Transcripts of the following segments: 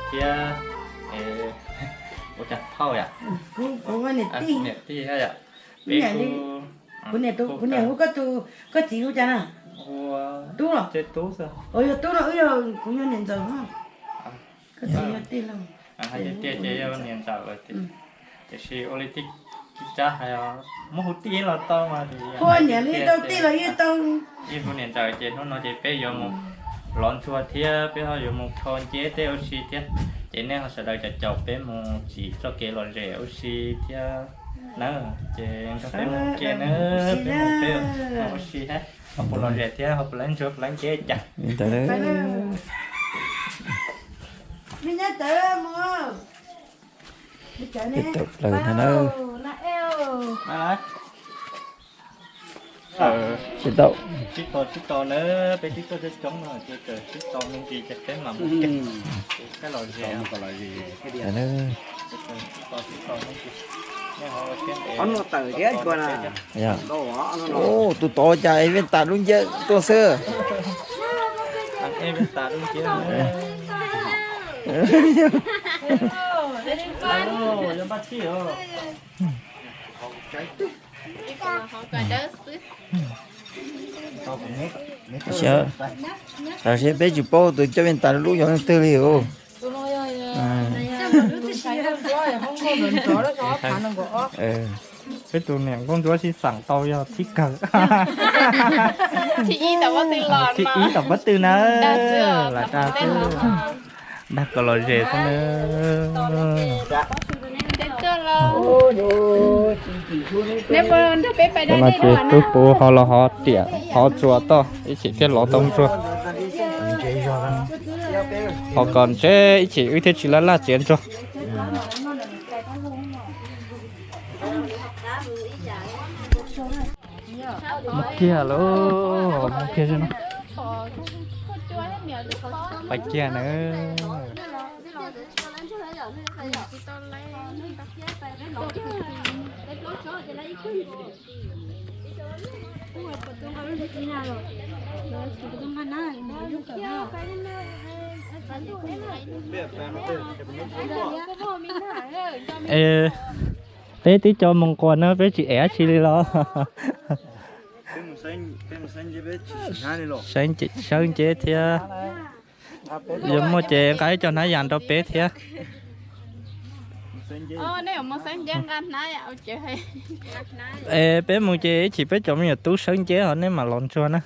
Thiab, ua cas thauj yom? Kuv niam tij, niam tij thiab yom. Peb kuv, kuv niam hu koj tus, koj txiv hu cas na? Tub los? Tub xwb. Yog Tub no wb yog kuv yog niam ntxawm. Koj txiv yog tij laug. Tiag tiag ces yog niam ntxawm lawm tiag. Tiam sis ua li tij tij Tsab hais, muab hu tij los tau mas. Hu niam li tau, tij los yeej tau. Ib hu niam ntxawm ces hnub no ces peb yuav mus lov ntsuag thiab peb ho yuav mus kho nceb tej ua si thiab. Ces nej ho sawv daws caum caum peb mus tsim txoj kev lom zem ua si thiab na. Ces nrog peb mus kiag na, peb mus peb mus ua si thiab, ho puas lom zem thiab ho puas laib ntsuag puas laib nceb cas. Tawm plaws na. Tsis tau, tsis tau na, peb twb tuaj coob coob no ces tsis tau me ntsis ces peb mam mus. Tus tod cas es vij tas lub nceb tuaj xwb. Tam sim peb tsis paub tus coj vij tas lub yog leej twg li os. Peb tus niam nkauj ntsuab sib xeem tau yog thib kawg. Thib ib tom pob tw na. Lam dag xwb, dag kom lom zem xwb na. Ces tub puv ho los hov riam hov txuas toj ib chim thiaj lov tau ntsuag. Ho kom ntshe ib chim wb thiaj tsis laj laj txiav ntsuag. Mus kiag lauj, mus kiag no. Pais kiag na. Es peb twb cov mus quas no peb tsis ev dab tsi li los? Sawb nceb thiab. Yog muaj ces nqa ib co hnab yas rau peb thiab. Es peb mus ces ib chim peb cov me nyuam tub sawb nceb ho nej mam lov ntsuag na.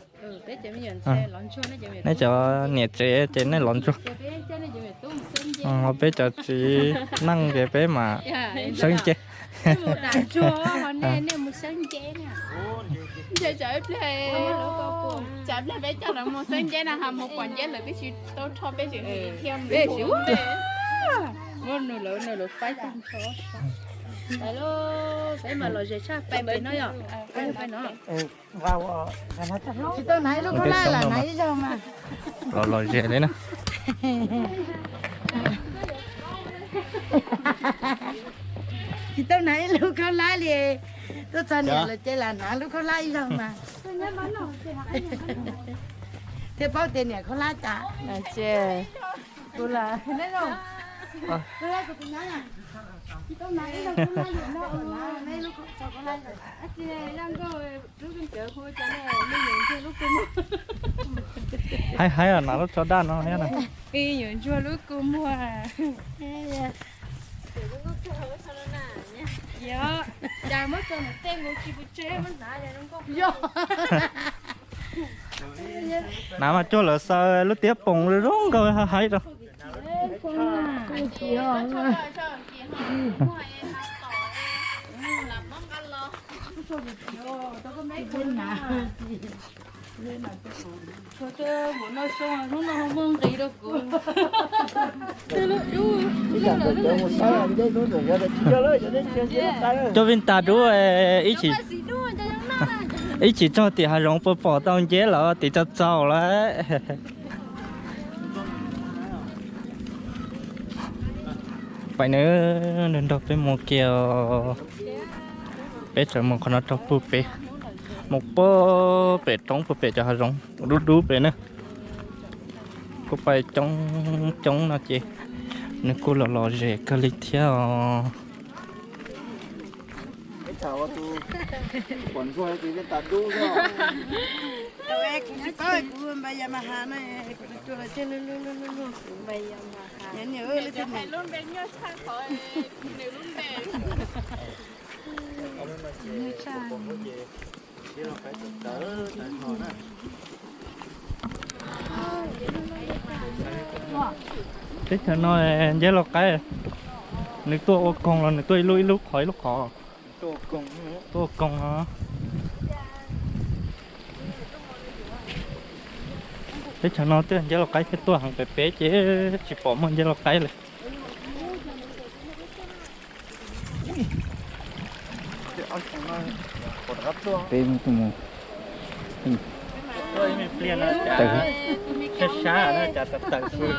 Nej cov niam tsev ces nej lov ntsuag. Ho peb cov txiv neej ces peb mam sawb nceb. Peb coj lawv mus sawb nceb na, ho mus pom nceb lawm twb tsis tau rho peb tseem thiaj mus. Peb mam lom zem tshaj pais pem no yom. Tsis tau hnav ib lub khaub hlab los hnav ib zaug mas. Los lom zem li na. Tsis tau hnav ib lub khaub hlab li. Tuaj txog niam lawm ces lam hnav lub khaub hlab ib zaug mas. Thiaj paub tias niam khaub hlab cas. Haib haib os, hnav lub tsho daj no thiab na. Yuav ntsuag lub kua muag. Yog, cas muab tso mus tej mus tsis pus tseg muab hnav. Hnav mas cuag lawv xaws lub tiab poom zoo nkauj haib rau. Cov vij tas dub, ib chim txog tim hav zoov puas pom tau nceb lawm tim txaus txaus lawm. Pais na, nrog peb mus kiag. Peb tseem mus qhov no rau puag pem, mus puag pem roob puag pem cov hav zoov dub dub pem na. Kuj pais coob coob no ces Nws kuj los lom zem kawg li thiab os. Teb chaws no nceb lau qaib, nws tuaj ua koog los nws tuaj ib lub ib lub qhov ib lub qhov. Tuaj ua koog no. Teb chaws no twb nceb lau qaib thiab, tuaj heev pem peb ces tsis pom muaj nceb lau qaib li. Peb mus tus mus. Sab sab na, cas tawm tawm xwb.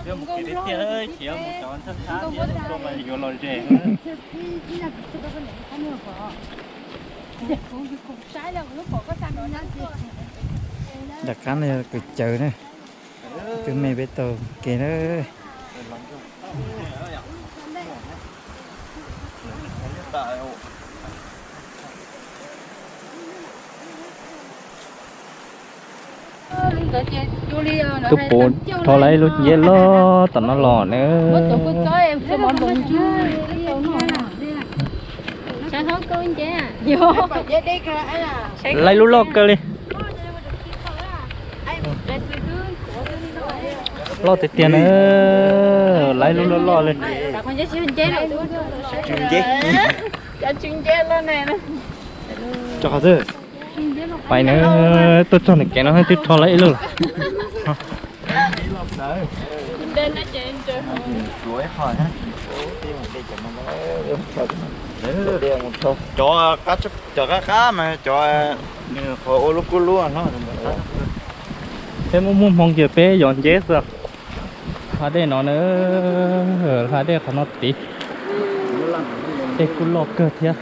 Yuav mus kev tiag tiag, tsis yuav mus cov ntxhab ntxhab thiab, tuaj mas yuav lom zem. Nram qab no yog kwv caws na, tus me peb taug kev na. Twb pum rho lawm ib lub nceb loj tom no los na. Lawm ib lub loj kawg li. Loj tiag tiag na. Lawm ib lub loj loj li. Tsw nceb. Tsw nceb loj na. Pais na, tuaj txog nram kev no twb rho lawm ib lub lawm. Cov, cov qab qab mas cov nws qhov ua lub kub lub no. Peb muaj muaj hmoo ces peb yos nceb xwb. Hav dej no na, hav dej qhov no tid, dej kuj loj kawg thiab.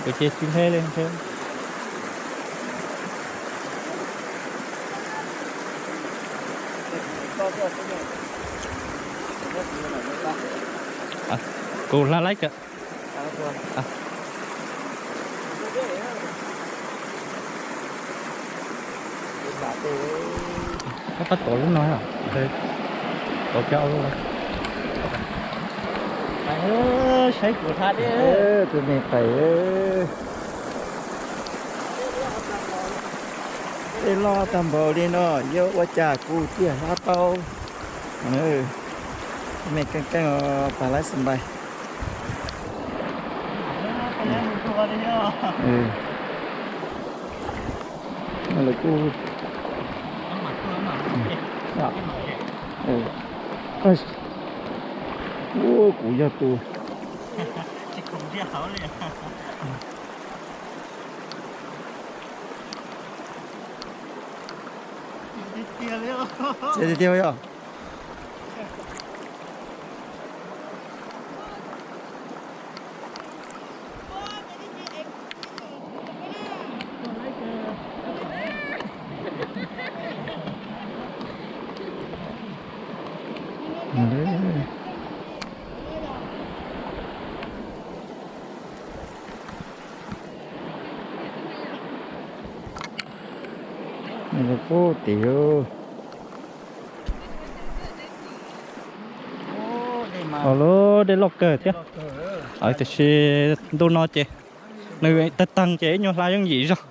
Kuv ces tsis hle li. Kuv hla laib kawg. Koj pab tuav lub no, tuav cov lub no. Saib kuv hla dej. Tus me pais. Dej loj tag npaum li no, yuav ua cas kuv thiaj hla tau. Me keej keej os, pab lawv xav npais. Lawv kuj, ua kuv yog tus Tiag tiag yog. Ub, dej loj kawg thiab. Tiam sis ntu no ces nws tag tag ces ib nyuag hla yooj yim zog.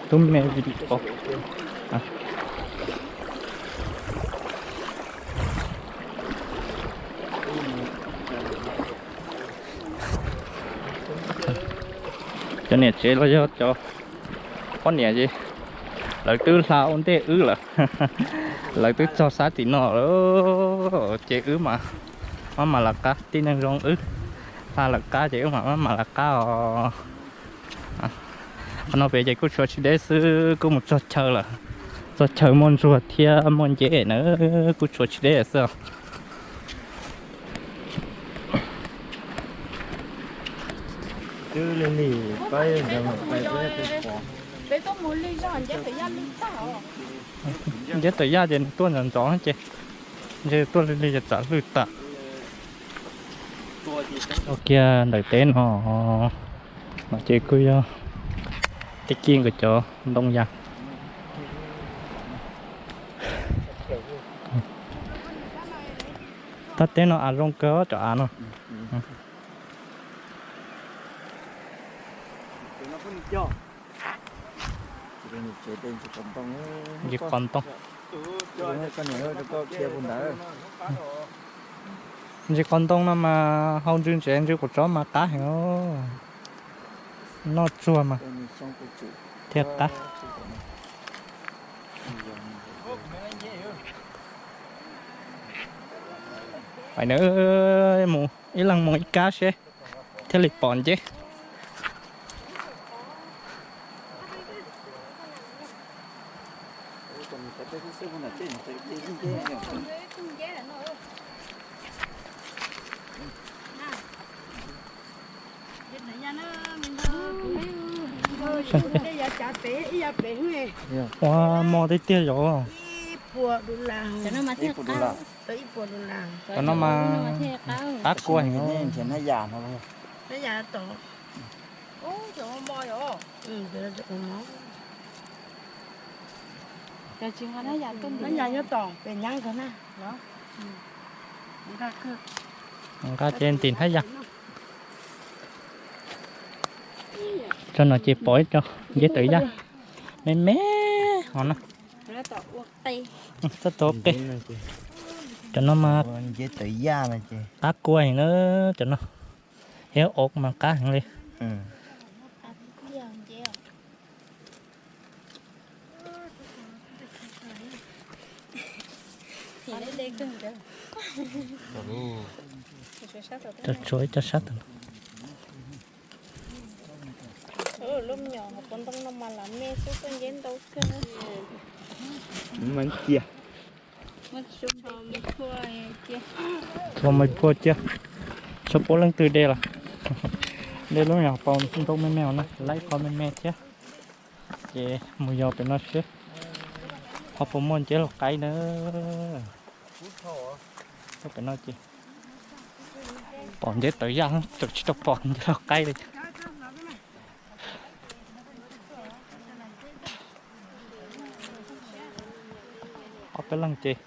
Tub me video. Cov niam tsev los yog cov poj niam ces lawv twb hla ua ntej wb lawm. Lawv twb txog sab tim no lawm ces wb mam, mam mam lawv qab, tib neeg zoo wb hla lawv qab ces wb mam, mam mam lawv qab os. Qhov no pem ces kuj tshuav tsis deb xwb, kuj mus txog chaw lawm. Txog chaw muaj ntsuag thiab muaj nceb na, kuj tshuav tsis deb xwb os. Twb lig lig pab ntawd pais peb pov. Nceb tawm yaj ces nws tuaj ntxov ntxov ces ntshe tuaj lig lig ces tsam hlwj tas. Ua kiag ntawm teb no, no ces kuj yog tej ci nkawd cov ntoo yas. Thaj teb no av zoo kawg cov av no. Ntsis qos ntoo. Ntsis qos ntoo no mas hau ntsw ntsev ntsw quav tsob mas qab heev. Noj tsuag mas thiaj qab. Pais na, mus ib leeg mus ib kab seb thiaj li pom nceb. Ua mos tiag tiag yom. Cov no mas qab kua heev. Nqa ces ntim hnab yas. Tso no ces pom ib co nceb tawm yaj me me hov na. Txhob tau qe. Cov no mas qab kua heev na, cov no. Yog ov mas qab heev li. Tso tshuav ib co sab tod. Lub me nyuam hauv paus ntoo no mas lam me xwb, koj nceb ntau kawg. Tua me phua cia, tso puab leej twg de los. De lub me nyuam hauv paus ntoo me me no, laib qho me me thiab. Ces mus yos pem no seb ho puas muaj nceb los qaib na. Pem no ces pom nceb tawv yaj, tseem tsis tau pom nceb los qaib li. Ob peb leeg ces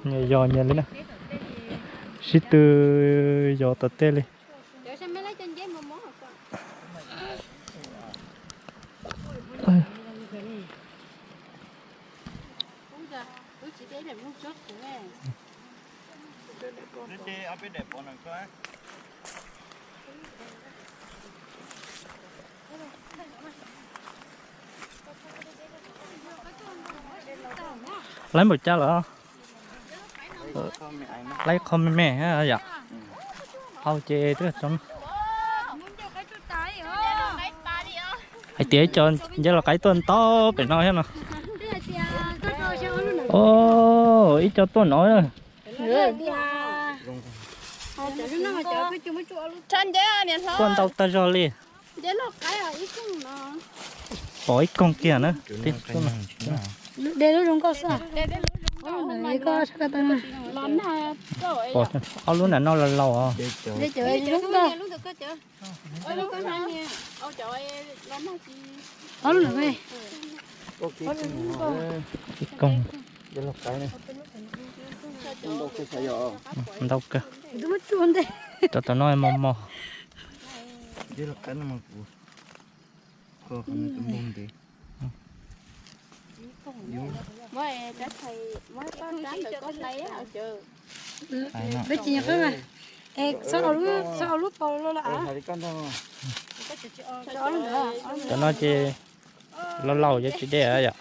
nyias yos nyias li na, sib tw yos tom tej li. Laib npaum cas los? Laib qho me me yom. Hau ces twb tso. Hais tias ib co nceb los qaib tuaj ntau pem no thiab no. O, ib co tuaj no. Tuaj ntau tag zog li. Pom ib koog kiag na. Ob lub nram no laus laus os. Ib koog. Ntau kawg. Cov tom no mos mos. Peb tsis nyiam qab mas. Es txhob ua lub paus los los av. Cov no ces laus laus ces tsis de yom.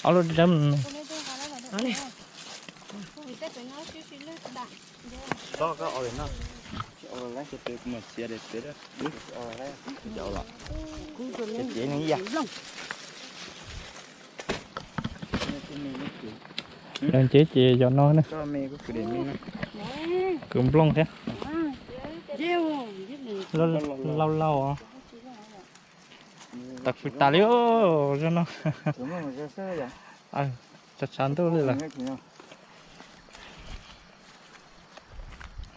Ob lub dawb. Lawv nce ces yog no na. Kwv nplooj thiab. Lauj lauj os. Tawm fwj tas li zog no. Tshav tshav ntuj li lawm.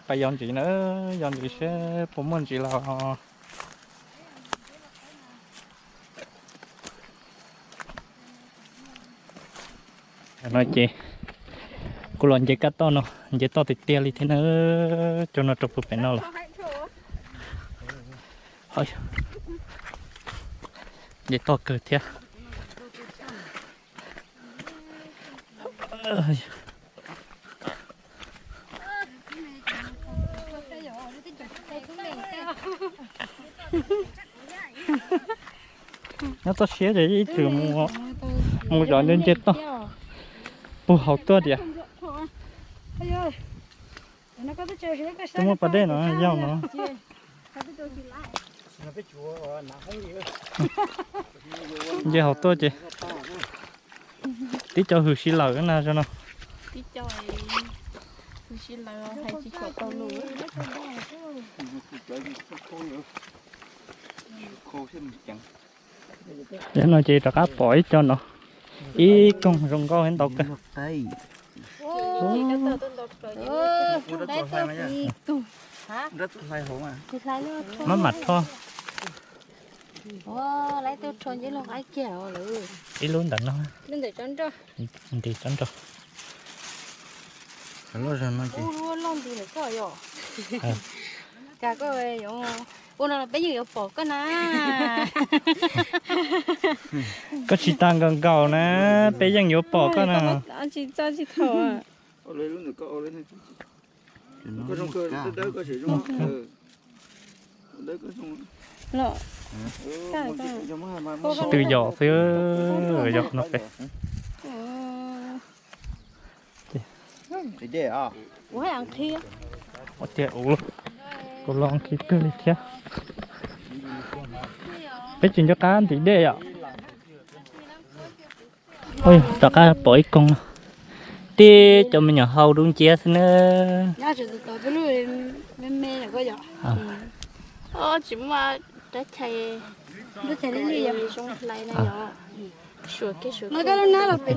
Pais yos ntsis na, yos ntsis seb puas muaj ntsis los. No ces kuv los nce kab toj no, nce toj tiag tiag li thiab na, cov no rau puag pem no lawm. Nce toj kawg thiab. Nyob toj siab ces ib txwm mus zov nce nce toj puag hauv tuaj tias. Twb muaj pas dej no yog no. Nce hauv tuaj ces tib co hws si lawm na zog no. Tib co hws si lawm hais tsis tshua tau lus. Yog no ces rov qab pom ib co no, ib koog zoo nkauj ntau kawg. Mab mam rho. Ib lub ntawm no, nti tsob nrog. Loj zog no ces. Cas koj, ua no los peb yeej yuav pom koj na. Koj tsis tas nkaus nkaus na, peb yeej yuav pom koj na. Tsis txaj tsis thaum. Tsis twm yom xwb, yog qhov no pem. Ua tiag ua, kuv los nqhis kawg li thiab. Peb tsis nco qab ntim dej yom. Rov qab pom ib koog no, tib cov me nyuam hau dub nciab xwb na. Tsis muaj rab chais zoo hlais na yom. Suav kiag suav kiag.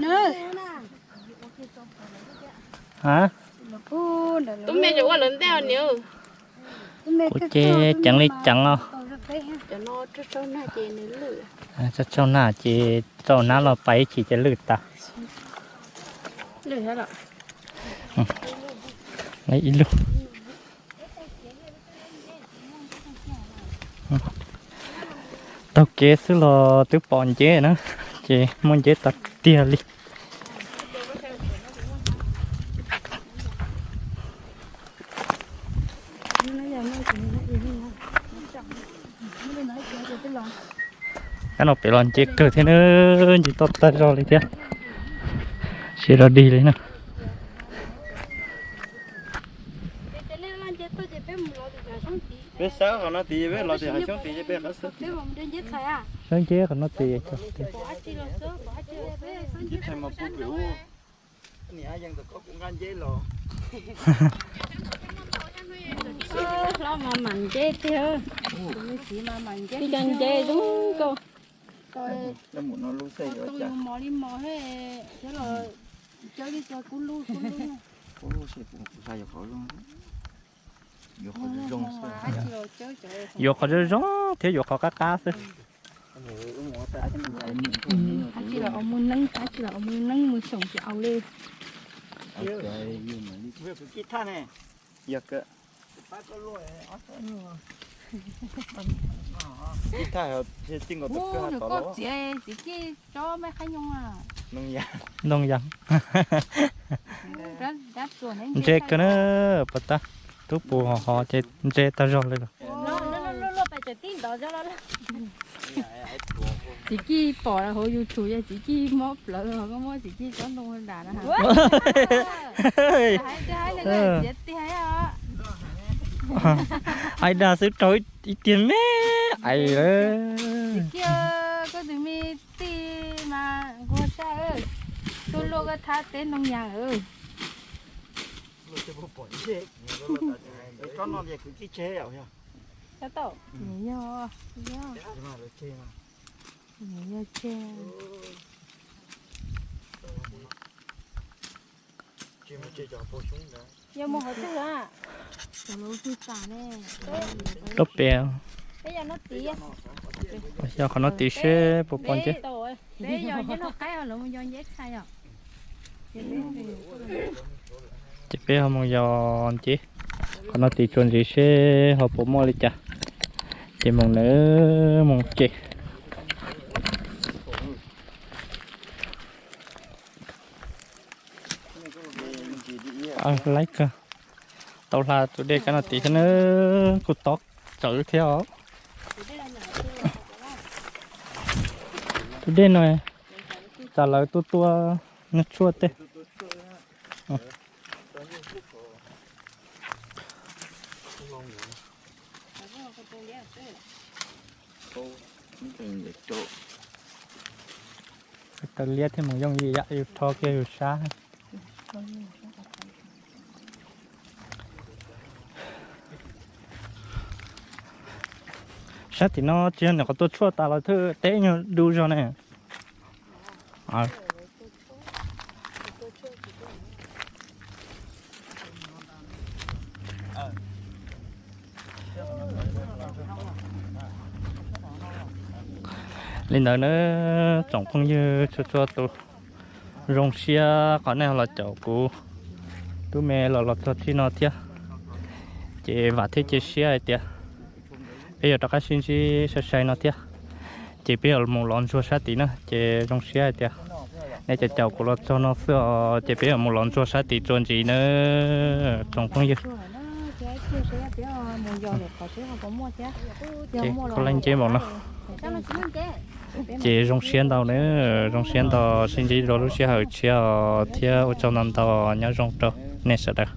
Tub me ua lawv ntej niam. Kuv ces ceev li ceev os. Cov no tsaug tsaug nag ces nws lwj. Tsaug tsaug nag ces tsaus nab los pais ib chim ces lwj tas. Ib lub. Taug kev xwb los twb pom nceb na, ces muaj nceb tag tiag li. Kab no pem los nce kawg thiab na, nce toj tag zog li thiab. Siav rog dig li na. Peb sawb qhov no tid, peb los tim hav xyoob tid, peb qhov xwb. Sawb nceb qhov no tid. Nceb thaij mas pub pem ub. Niam yees ntawm koj kuv nqa nceb los. Hlob mas mam nceb tiag. Tus me txiv mas mam nceb. Ib co nceb zoo nkauj. Lub mus no lub xej yuav cas. Mos li mos thiab los cawb li cov kub lub kub lub. Kub lub xej kuv kuv xav yuav qhov zoo. Yuav qhov zoo zoo xwb. Yuav qhov zoo zoo thiab yuav qhov qab qab xwb. Tab sis los ua mus neeb, tab sis los ua mus neeb mus xyoos tsis au li. Yog kawg. Ib thaj txij nkaus tus kawg tod los. Txiv kij tsob me qhaib nyooj. Ntoo yas. Ntse kawg na, puas tab, tub pus hov hov ces ntse tag zog li los. Txiv kij pom hauv YouTube yog txiv kij mob plawv, koj muab txiv kij tsob ntoo dam na. Txiv tiag. Aib dag xwb raug ib tiag me aib lawm. Koj tus me tij mas nquag sab, tuaj luaj koj thab teb ntoo yas. Yog mus qhov twg a? Rau pem, yog qhov no tid seb puas pom nceb. Ces peb ho mus yos nceb qhov no tid tsuas ntxiv seb ho puas muaj li cas, ces mus nawb mus ces. Laib kawg, tau hla tus dej kab no tid thiab na, kuj tob tsawv thiab os. Tus dej no tas lawv tuaj tua nag tshuaj tej. Taw liab thiab mus yooj yim yam yus rho kiag yus sab. Sab tim no tsis yog nyuam qhuav tua tshuaj tas los thwj teb nyuag du zog ne. Li ntawd na, tsoom phooj ywg txhua txhua tus, zoo siab qhov nej los caum kuv tub me los los txog txij no thiab. Ces vam thiab cia siab hais tias peb yuav rov qab sib ntsib sai sai no thiab. Ces peb yuav mus lov ntsuag sab tid na, ces zoo siab hais tias nej caum caum kuv los txog no xwb os, ces peb yuav mus lov ntsuag sab tid txuas ntxiv na tsoom phooj ywg. Ces koj laij nceb npaum no. Ces zoo siab ntau na, zoo siab ntau, sib ntsib dua lub sij hawm tshiab os, thiab ua tsaug ntau ntau, nyob zoo rau nej sawv daws.